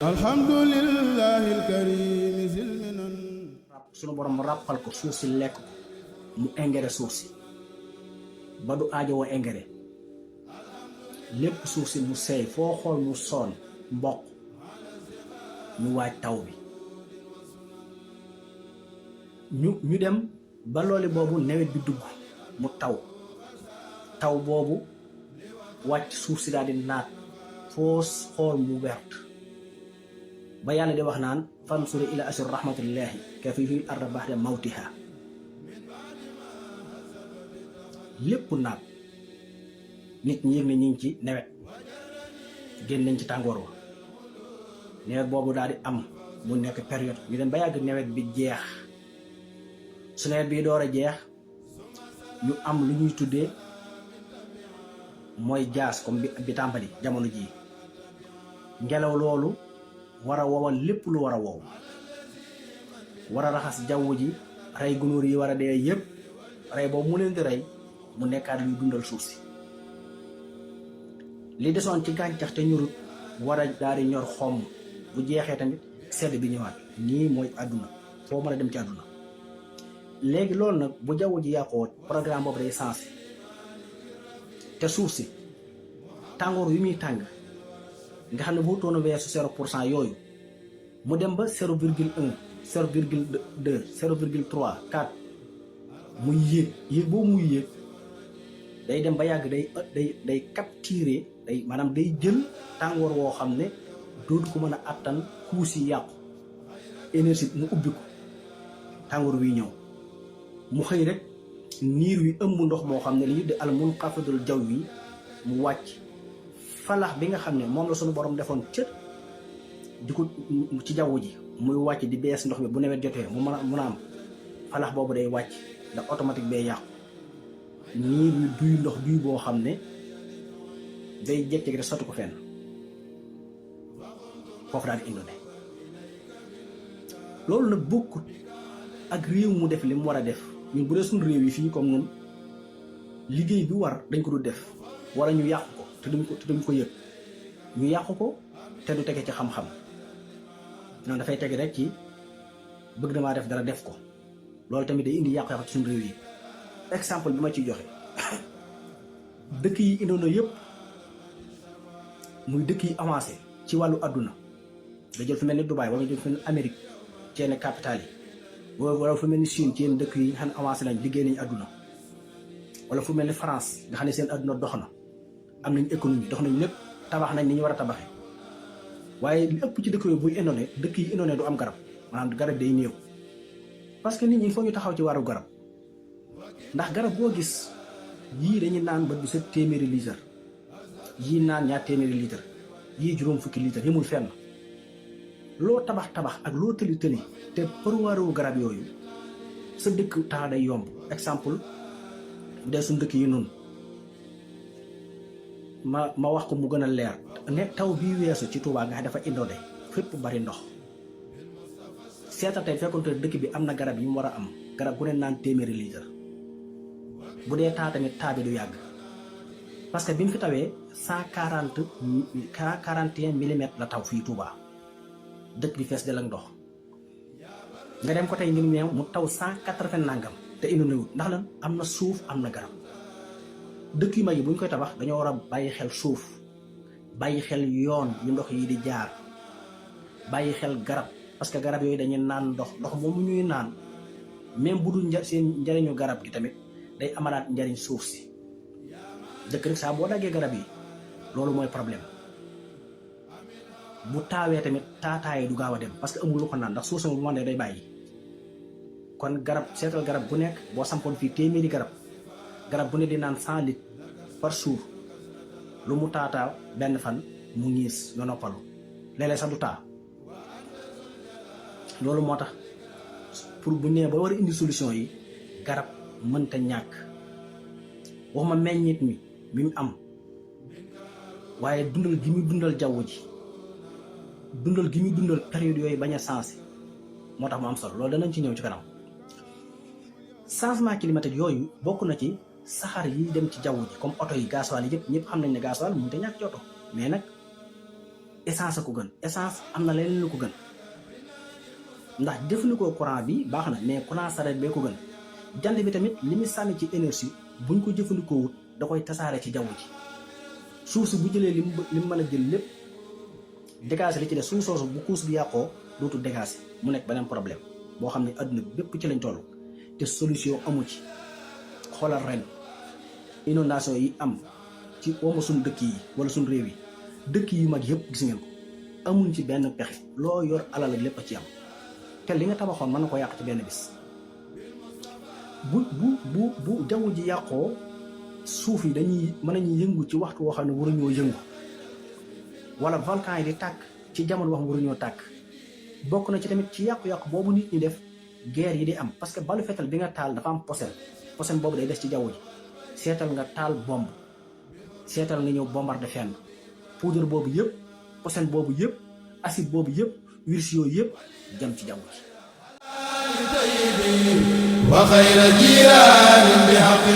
alhamdulillahil karim zilminan sunu borom mu ràppal ko suuf si lekk ko mu engrais suuf si ba du aajowoo engrais lépp suuf si mu seey foo xool mu soon mboq ñu waaj taw bi ñu dem ba looli boobu nawet bi dugg mu taw boobu wàcc suuf si daal di naat foo xool mu wert ba yàlla di wax naan fansuri ila asir rahmatullahi kayfa yuhyil arda ba'da mawtiha lépp naat nit ñi yëg ne ñu ngi ci nawet génn nañ ci tàngoor wa nawet boobu daal di am mu nekk période ñu dem ba yàgg nawet bi jeex su nawet bi door a jeex ñu am lu ñuy tuddee mooy jaas comme bi tàmbali jamono jii ngelaw loolu war a wowal lépp lu war a wow war a raxas jaww ji rey gunóor yi war a dee yépp rey boobu mu leen di rey mu nekkaat luy dundal suuf si li desoon ci gàncax te ñurut war a daal di ñor xomm bu jeexee tamit sedd bi ñëwaat nii mooy àdduna foo mën a dem ci àdduna léegi loolu nag bu jaww ji yàqoo programme boobu day sensé te suuf si tàngoor yu muy tàng nga xam ne bu toon a weesu 0% yooyu mu dem ba 0,1 0,2 0,3 4 muy yéeg boobu muy yéeg day dem ba yàgg day capturer day maanaam day jël tàngoor woo xam ne dootu ko mën a attan kuus yi yàqu énergie mu ubbi ko tàngoor wi ñëw mu xëy rek niir wi ëmb ndox moo xam ne li ñu di al munxafidul jaw wi mu wàcc falax bi nga xam ne moom la suñu borom defoon cër di ko ci jaww ji muy wàcc di bees ndox mi bu nawet jotee mu mën a am falax boobu day wàcc ndax automatique bee yàqu niir wi duy ndox duy boo xam ne day jékki rek sotti ko fenn foofu daal di indone loolu nag bokkut ak réew mu def li mu war a def ñun bu dee suñu réew yi fii comme ñun liggéey bi war dañ ko du def wala ñu yàqu ko te duñ ko yëg ñu yàqu ko te du tege ci xam-xam noonu dafay tege rek ci bëgg damaa def dara def ko loolu tamit day indi yàqu-yàqu ci suñu réew yi exemple bi ma ciy joxe dëkk yi indoona yëpp muy dëkk yi avancé ci wàllu àdduna da jël fu mel ni Dubaï wala jël fu mel ni Amérique ci yenn capitale yi wala fu mel ni Chine ci yenn dëkk yi nga xam ne avancé nañ liggéey nañu àdduna wala fu mel ni France nga xam ne seen àdduna dox na am nañ économie dox nañ lépp tabax nañ ni ñu war a tabaxee waaye li ëpp ci dëkk yooyu buy indoone dëkk yi indoone du am garab maanaam garab day néew parce que nit ñi foog ñu taxaw ci wàllu garab ndax garab boo gis yii dañuy naan ba bu set téeméeri litre yii naan ñaar téeméeri litre yii juróom fukki litre yemul fenn loo tabax ak loo tëli te përwaarewu garab yooyu sa dëkk taa day yomb exemple bu dee suñu dëkk yi noonu ma wax ko mu gën a leer ne taw bii weesu ci Touba nga xam dafa indoone fépp bari ndox seeta tey fekkonte dëkk bi am na garab yi mu war a am garab gu ne naan téeméeri litre bu dee taa tamit taa bi du yàgg parce que bi mu fi tawee 141 millimètres la taw fii Touba dëkk bi fees del ak ndox nga dem ko tey ngir meew mu taw 180 nangam te indoone wut ndax lan am na suuf am na garab dëkk yu mag yi bu ñu koy tabax dañoo war a bàyyi xel suuf bàyyi xel yoon yu ndox yi di jaar bàyyi xel garab parce que garab yooyu dañuy naan ndox moomu ñuy naan même bu dul seen njariñu garab gi tamit day amalaat njariñ suuf si dëkk rek saa boo daggee garab yi loolu mooy problème bu taawee tamit taataay du gaaw a dem parce que amul lu ko naan ndax suuf sama bu man day bàyyi kon garab seetal garab bu nekk boo sampoon fii téeméeri garab bu ne di naan 100 litres par jour lu mu taataa benn fan mu ngiis nga noppalu léeg-léeg sax du taa loolu moo tax pour bu nee ba war a indi solution yi garab mënta ñàkk waxuma meññit mi mu am waaye dundal gi muy dundal jaww ji dundal gi muy dundal période yooyu bañ a sensé moo tax mu am solo loolu danañ ci ñëw ci kanam changement climatique yooyu bokk na ci saxaar yi dem ci jaww ji comme oto yi gasoil yi yëpp ñëpp xam nañ ne gasoil mënut a ñàkk ci oto mais nag essence a ko gën essence am na leneen lu ko gën ndax jëfandikoo courant bi baax na mais courant saret bee ko gën jant bi tamit li muy sànni ci énergie buñ ko jëfandikoo wut da koy tasaare ci jaww ji suuf si bu jëlee li mu mën a jël lépp dégager li ci des suuf soosu bu kuus bi yàqoo dootu dégager mu nekk beneen problème boo xam ne adduna bépp ci lañ toll te solution amu ci. xoolal ren inondation yi am ci wama suñ dëkk yi wala suñ réew yi dëkk yu mag yëpp gis ngeen ko amuñ ci benn pexe loo yor alal ak lépp a ci am te li nga tabaxoon mën na ko yàq ci benn bis bu jaww ji yàqoo suuf yi dañuy mën nañu yëngu ci waxtu woo xam ne waruñoo yëngu wala volcan yi di tàkk ci jamono wax waruñoo tàkk bokk na ci tamit ci yàqu-yàqu boobu nit ñi def guerre yi di am parce que balu fetal bi nga taal dafa am posen boobu day des ci jaww ji seetal nga taal bomb seetal nga ñëw bombardé fenn poudre boobu yëpp posen boobu yëpp acide boobu yëpp virus yooyu yëpp jëm ci jaww ji wa xayra jiraanin bi haqqi